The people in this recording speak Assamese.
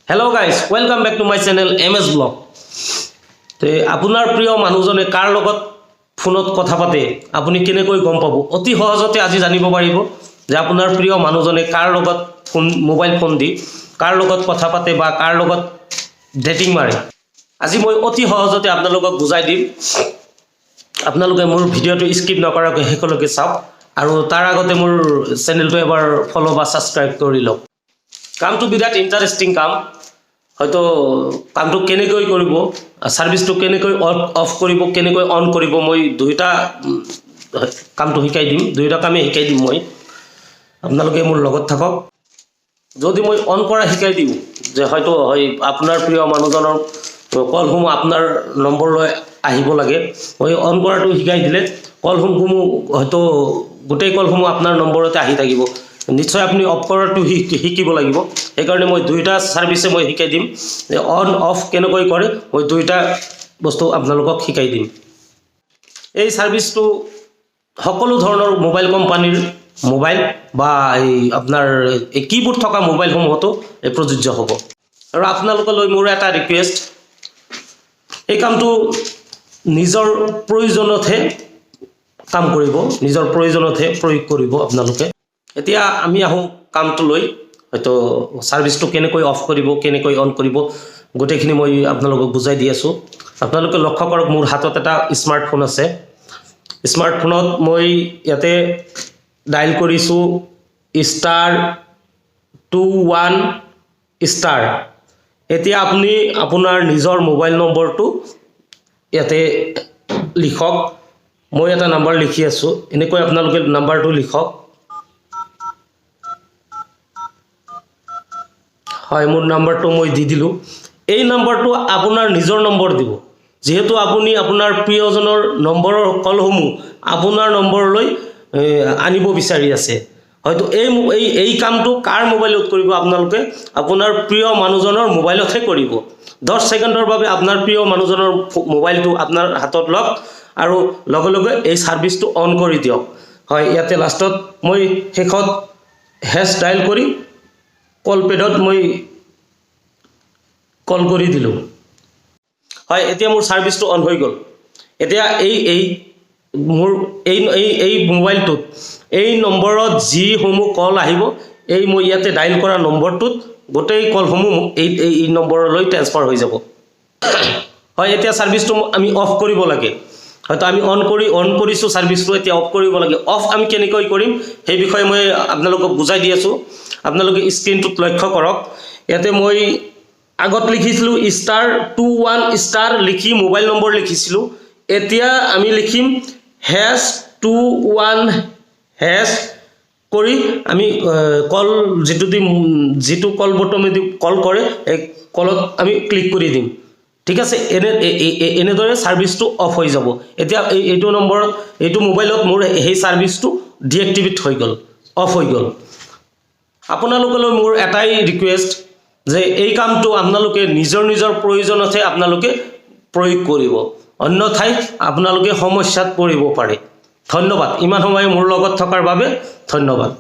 Hello guys, welcome back to my channel MS Vlog. তে আপোনাৰ প্ৰিয় মানুহজনে কাৰ লগত ফোনত কথা পাতে আপুনি কেনেকৈ গম পাব? অতি সহজতে আজি জানিব পাৰিব যে আপোনাৰ প্ৰিয় মানুহজনে কাৰ লগত ফোন, মোবাইল ফোন দি কাৰ লগত কথা পাতে বা কাৰ লগত ডেটিং মাৰে। আজি মই অতি সহজতে আপোনালোকক বুজাই দিম। আপোনালোকে মোৰ ভিডিঅ'টো স্কিপ নকৰাকৈ শেষলৈকে চাওক আৰু তাৰ আগতে মোৰ চেনেলটো এবাৰ ফ'ল' বা ছাবস্ক্ৰাইব কৰি লওক। কামটো বিৰাট ইণ্টাৰেষ্টিং কাম। হয়তো কামটো কেনেকৈ কৰিব, ছাৰ্ভিচটো কেনেকৈ অফ কৰিব, কেনেকৈ অন কৰিব, মই দুয়োটা কামটো শিকাই দিম। দুয়োটা কামেই শিকাই দিম মই। আপোনালোকে মোৰ লগত থাকক। যদি মই অন কৰা শিকাই দিওঁ যে হয়তো হয় আপোনাৰ প্ৰিয় মানুহজনৰ কলসমূহ আপোনাৰ নম্বৰলৈ আহিব লাগে, মই অন কৰাটো শিকাই দিলে কলসমূহ হয়তো গোটেই কলসমূহ আপোনাৰ নম্বৰতে আহি থাকিব। নিশ্চয় আপুনি অফ কৰাটো শিকিব লাগিব। সেইকাৰণে মই দুয়োটা ছাৰ্ভিচে মই শিকাই দিম যে অন অফ কেনেকৈ কৰে। মই দুয়োটা বস্তু আপোনালোকক শিকাই দিম। এই ছাৰ্ভিচটো সকলো ধৰণৰ মোবাইল কোম্পানীৰ মোবাইল বা এই আপোনাৰ এই কীবোৰ্ড থকা মোবাইলসমূহতো এই প্ৰযোজ্য হ'ব। আৰু আপোনালোকলৈ মোৰ এটা ৰিকুৱেষ্ট, এই কামটো নিজৰ প্ৰয়োজনতহে কাম কৰিব, নিজৰ প্ৰয়োজনতহে প্ৰয়োগ কৰিব আপোনালোকে। এতিয়া আমি আহোঁ কামটোলৈ। হয়তো ছাৰ্ভিচটো কেনেকৈ অফ কৰিব, কেনেকৈ অন কৰিব, গোটেইখিনি মই আপোনালোকক বুজাই দি আছোঁ। আপোনালোকে লক্ষ্য কৰক, মোৰ হাতত এটা স্মাৰ্টফোন আছে। স্মাৰ্টফোনত মই ইয়াতে ডাইল কৰিছোঁ *21*। এতিয়া আপুনি আপোনাৰ নিজৰ মোবাইল নম্বৰটো ইয়াতে লিখক। মই এটা নাম্বাৰ লিখি আছোঁ। এনেকৈ আপোনালোকে নাম্বাৰটো লিখক। হয়, মোৰ নাম্বাৰটো মই দি দিলোঁ। এই নাম্বাৰটো আপোনাৰ নিজৰ নম্বৰ দিব। যিহেতু আপুনি আপোনাৰ প্ৰিয়জনৰ নম্বৰৰ কলসমূহ আপোনাৰ নম্বৰলৈ আনিব বিচাৰি আছে। হয়তো এই কামটো কাৰ মোবাইলত কৰিব? আপোনালোকে আপোনাৰ প্ৰিয় মানুহজনৰ মোবাইলতহে কৰিব। 10 ছেকেণ্ডৰ বাবে আপোনাৰ প্ৰিয় মানুহজনৰ মোবাইলটো আপোনাৰ হাতত লওক আৰু লগে লগে এই ছাৰ্ভিচটো অন কৰি দিয়ক। হয়, ইয়াতে লাষ্টত মই শেষত হেছ ডাইল কৰি কল পেডত মই কল কৰি দিলোঁ। হয়, এতিয়া মোৰ ছাৰ্ভিচটো অন হৈ গ'ল। এতিয়া এই এই মোৰ এই এই এই মোবাইলটোত এই নম্বৰত যিসমূহ কল আহিব, এই মই ইয়াতে ডাইল কৰা নম্বৰটোত গোটেই কলসমূহ এই এই এই নম্বৰলৈ ট্ৰেন্সফাৰ হৈ যাব। হয়, এতিয়া ছাৰ্ভিচটো আমি অফ কৰিব লাগে। হয়তো আমি অন কৰিছোঁ ছাৰ্ভিচটো, এতিয়া অফ কৰিব লাগে। অফ আমি কেনেকৈ কৰিম, সেই বিষয়ে মই আপোনালোকক বুজাই দি আছোঁ। আপোনালোকে স্ক্ৰীণটোত লক্ষ্য কৰক। ইয়াতে মই আগত লিখিছিলোঁ *21* লিখি মোবাইল নম্বৰ লিখিছিলোঁ। এতিয়া আমি লিখিম #21# কৰি আমি কল যিটো দিম, যিটো কল বটমেদি কল কৰে, এই কলত আমি ক্লিক কৰি দিম। ঠিক আছে? এনেদৰে ছাৰ্ভিচটো অফ হৈ যাব। এতিয়া এইটো নম্বৰত, এইটো মোবাইলত মোৰ সেই ছাৰ্ভিচটো ডিএক্টিভেট হৈ গ'ল, অফ হৈ গ'ল। আপোনালোকলৈ মোৰ এটাই ৰিকুৱেষ্ট যে এই কামটো আপোনালোকে নিজৰ নিজৰ প্ৰয়োজনতহে আপোনালোকে প্ৰয়োগ কৰিব, অন্যথাই আপোনালোকে সমস্যাত পৰিব পাৰে। ধন্যবাদ। ইমান সময় মোৰ লগত থকাৰ বাবে ধন্যবাদ।